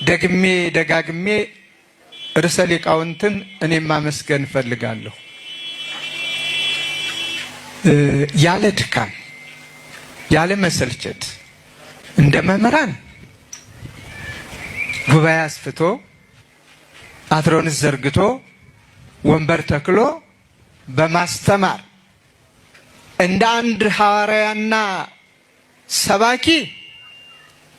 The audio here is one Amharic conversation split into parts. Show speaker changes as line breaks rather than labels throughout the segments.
ደግሜ ደጋግሜ ርዕሰ ሊቃውንትን እኔም ማመስገን እፈልጋለሁ። ያለ ድካም ያለ መሰልቸት እንደ መምህራን ጉባኤ አስፍቶ፣ አትሮንስ ዘርግቶ፣ ወንበር ተክሎ በማስተማር፣ እንደ አንድ ሐዋርያና ሰባኪ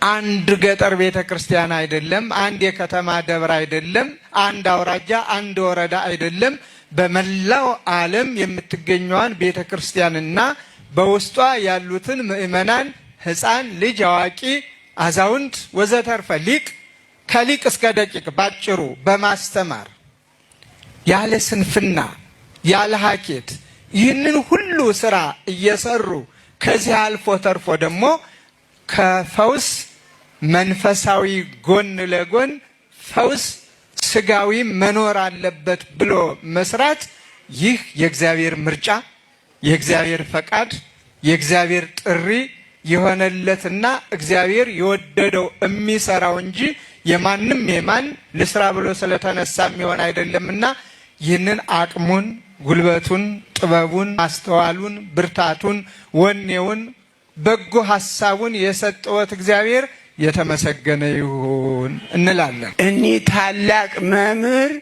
አንድ ገጠር ቤተ ክርስቲያን አይደለም፣ አንድ የከተማ ደብር አይደለም፣ አንድ አውራጃ፣ አንድ ወረዳ አይደለም። በመላው ዓለም የምትገኘዋን ቤተ ክርስቲያንና በውስጧ ያሉትን ምእመናን ሕፃን፣ ልጅ፣ አዋቂ፣ አዛውንት ወዘተርፈ፣ ሊቅ ከሊቅ እስከ ደቂቅ ባጭሩ በማስተማር፣ ያለ ስንፍና ያለ ሀኬት ይህንን ሁሉ ስራ እየሰሩ፣ ከዚህ አልፎ ተርፎ ደግሞ ከፈውስ መንፈሳዊ ጎን ለጎን ፈውስ ስጋዊ መኖር አለበት ብሎ መስራት፣ ይህ የእግዚአብሔር ምርጫ፣ የእግዚአብሔር ፈቃድ፣ የእግዚአብሔር ጥሪ የሆነለትና እግዚአብሔር የወደደው የሚሰራው እንጂ የማንም የማን ልስራ ብሎ ስለተነሳ የሚሆን አይደለምና፣ ይህንን አቅሙን፣ ጉልበቱን፣ ጥበቡን፣ ማስተዋሉን፣ ብርታቱን፣ ወኔውን፣ በጎ ሀሳቡን የሰጠዎት እግዚአብሔር የተመሰገነ ይሁን እንላለን።
እኒህ ታላቅ መምህር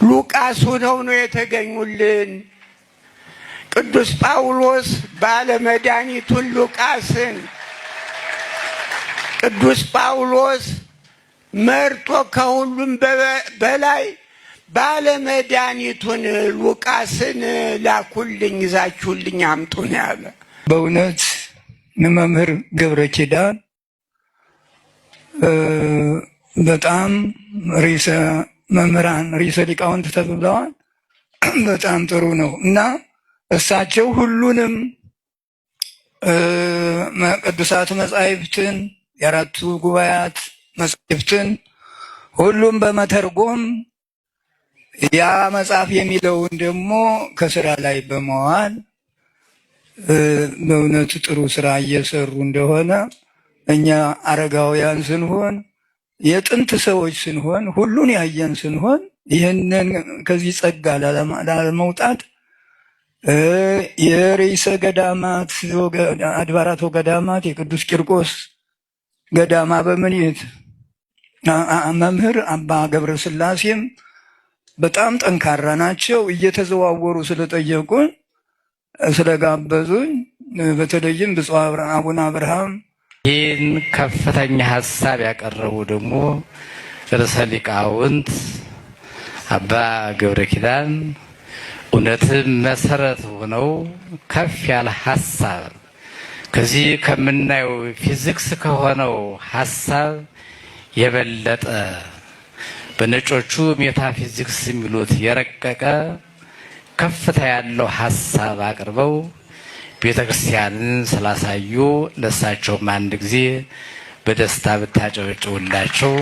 ሉቃስ ሆነው ነው የተገኙልን። ቅዱስ ጳውሎስ ባለመድኃኒቱን ሉቃስን ቅዱስ ጳውሎስ መርጦ ከሁሉም በላይ ባለመድኃኒቱን ሉቃስን ላኩልኝ፣ ይዛችሁልኝ አምጡ ነው ያለ።
በእውነት መምህር ገብረ ኪዳን በጣም ርዕሰ መምህራን፣ ርዕሰ ሊቃውንት ተብለዋል። በጣም ጥሩ ነው እና እሳቸው ሁሉንም ቅዱሳት መጻሕፍትን፣ የአራቱ ጉባኤያት መጻሕፍትን ሁሉም በመተርጎም፣ ያ መጽሐፍ የሚለውን ደግሞ ከስራ ላይ በመዋል በእውነቱ ጥሩ ስራ እየሰሩ እንደሆነ፣ እኛ አረጋውያን ስንሆን፣ የጥንት ሰዎች ስንሆን፣ ሁሉን ያየን ስንሆን ይህንን ከዚህ ጸጋ ላለመውጣት፣ የርዕሰ ገዳማት አድባራት ወገዳማት የቅዱስ ቂርቆስ ገዳማ በምኔት መምህር አባ ገብረ ስላሴም በጣም ጠንካራ ናቸው። እየተዘዋወሩ ስለጠየቁን፣ ስለጋበዙኝ፣ በተለይም ብፁዕ አቡነ አብርሃም።
ይህን ከፍተኛ ሀሳብ ያቀረቡ ደግሞ ርዕሰ ሊቃውንት አባ ገብረ ኪዳን እውነትም መሰረት ሆነው ከፍ ያለ ሀሳብ፣ ከዚህ ከምናየው ፊዚክስ ከሆነው ሀሳብ የበለጠ፣ በነጮቹ ሜታፊዚክስ የሚሉት የረቀቀ ከፍታ ያለው ሀሳብ አቅርበው ቤተ ክርስቲያንን ስላሳዩ ለእሳቸውም አንድ ጊዜ በደስታ ብታጨበጭቡላቸው።